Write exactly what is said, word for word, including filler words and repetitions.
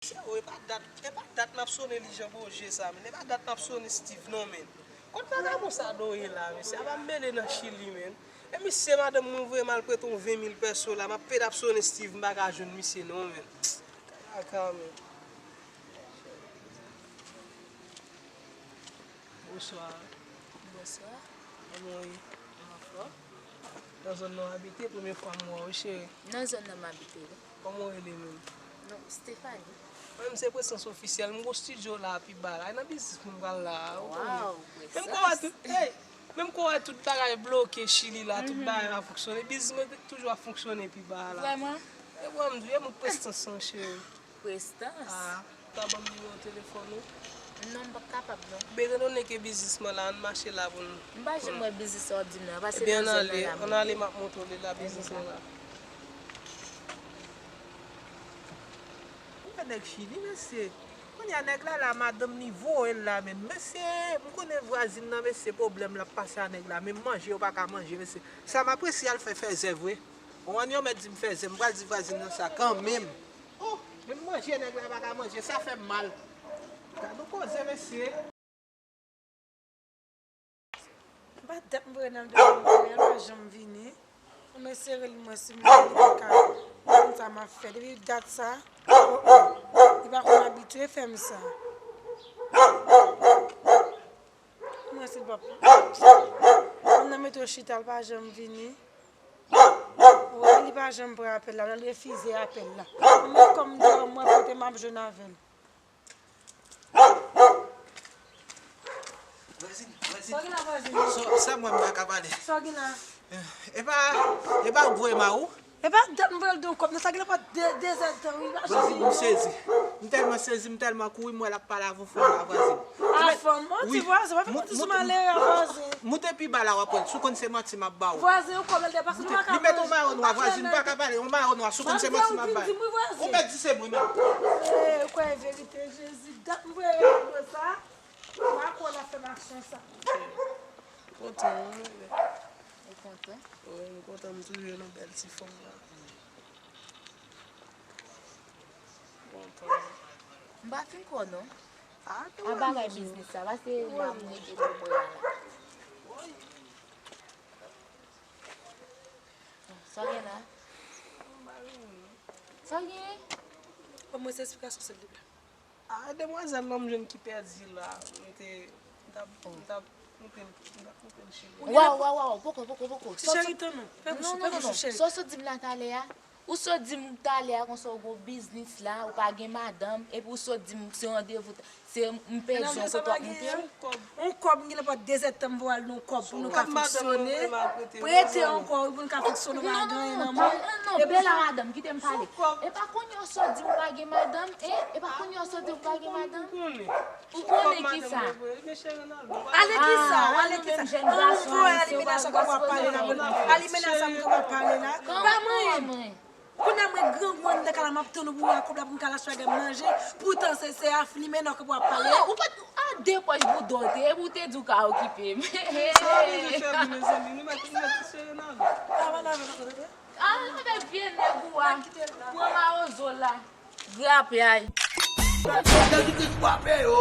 Mesye, o, e pa dat, e pa dat n ap sone Lijan Boje sa, men. E pa dat n ap sone Steve non, men. Kot vagabon sa do ye la, mesye? Apa m mele nan Chili, men. E misye, madanm mwen voye m al prete yon ven mil pèso la, m ap pede ap sone Steve, m pa ka jwenn misye non, men. Kaka, men. Bonswa. Bonswa. Kòman w ye? Anfòm. Nan zòn nan w abite, premye fwa m wè w, cheri. Nan zòn nan m abite, wi. Kòman w rele menm? Non, Stephanie. Mwen menm se Presans Ofisyèl, m gon estidyo la pi ba la. E nan biznis mwen m pral la a, ou konnen. Waw, Presans. Menm kò a tout, hey, menm kò a tout bagay bloke Chili la, tout bagay pa fonksyone. Biznis mwen toujou ap fonksyone pi ba la. Vrèman? E wè m di w, e mwen Prestans lan, cheri. Prestans? Ah, ou ka ban m nimewo telefòn ou? Non, m p ap kapab, non. Etandone ke biznis mwen la, ann mache la pou n. M pa janm wè biznis sa w ap di m nan, pase nan zòn nan la. Ebyen, ann ale, ann ale, m ap montre w li la, biznis mwen la. Ou wè nèg Chili, mesye. Kounye a, nèg la, la, madanm li voye l la, men. Mesye, m konnen vwazin nan, mesye, pwoblèm l ap pase a nèg la, menm manje, yo pa ka manje, mesye. Sa m apresye al fè fèzè vre. Ou konprann, yo mèt di m fèzè, m pral di vwazin nan sa kanmenm. Oh, menm manje nèg la pa ka manje, sa fè m mal. Gad yon koze, mesye. M pa dat m voye nan l devan m, men l pa janm vini. Mwen sere l, mwen si m li pa ka konn sa m ap fè. Depi dat sa, oh, oh, li pa konn abitye fè m sa. Mwen si l p ap, m nan mete w chita, l pa janm vini. Wi, li pa janm pran apèl la, l refize apèl la. Mwen kòm deyò mwen kote m ap jwenn avè l. Vwazin, vwazin. Sa w gen la, vwazin? Sa, sa mwen m pa ka pale. Sa w gen la? E pa, e pa ou k voye m a ou? E pa dat m voye l de yon kòb, nan sa gen la pa de, de zèdtan, wi, pa janm vini non. Vwazin, m sezi. M tèlman sezi, m tèlman kouri, m wè l ap pale avè yon fanm la, vwazin. A fanm, manti vwazin, pa fè manti sou malere a vwazin. Moute pi ba la w ap wè l. Si w konn se manti m ap ba w. Vwazin, yon kòb la l te pase, nou pa ka manje. Li mete yon mayo nwa, vwazin, m pa ka pale, yon mayo nwa, si w konn se manti m ap ba w. Ou mèt di se mwen menm. Ou kwè e verite, Jezi, dat m voye yo sa, m pa kwè l ap fè m aksyon sa. Kontan, wi. Ou kontan? Wi, m kontan, m toujou nan bèl ti fanm la. M pa fin kwè w non. A bagay biznis sa, pase la m rete pou mwen la. Sa w gen la? Sa w gen? Ban mwen se esplikasyon, silvouplè. A, demwazèl lan m jwenn ki pèdi la. M te, m t ap, m t ap moute l, m t ap moute l cheri. Waw, waw, waw, poko, poko, poko. Ti cheri, tann non. Fè bouch ou, fè bouch ou, cheri. Sa w sot di m la talè a? Ou sot di m talè a konsa w gon biznis la, ou pa gen madanm, epi ou sot di m se randevou, se m pèdi yon kote w ap moute l. On kòb, m gen nenpòt de zèdtan m voye al nan on kòb pou nou ka fonksyone. Prete ankò, wi, pou nou ka fonksyone, nou pa gen anyen nan men. Non, non, non, bèl madanm, kite m pale. E pa kounye a w sot di m ou pa gen madanm, e? E pa kounye a w sot di m ou pa gen madanm? Ou konnen kisa? Ale kisa? Ale kisa? An, ou voye alimenasyon kòb w ap pale la. Alimenasyon kòb w ap pale la. Pa mwen. Kounye a mwen grangou anndan kay la, m ap tann ou pou w al kòb la pou m ka al achte bagay m manje. Poutan se, se aflimenò kòb w ap pale. Ou pa t a de pòch bouda w te, epi w te di w ka okipe m. Sa w bezwen fè m, mezanmi? Nou mèt, nou mèt sere nan. Lave, lave, lave, lave. Al avèk vye nèg ou a. Pran mawozo la. Grapyay. Jezikri frape yo.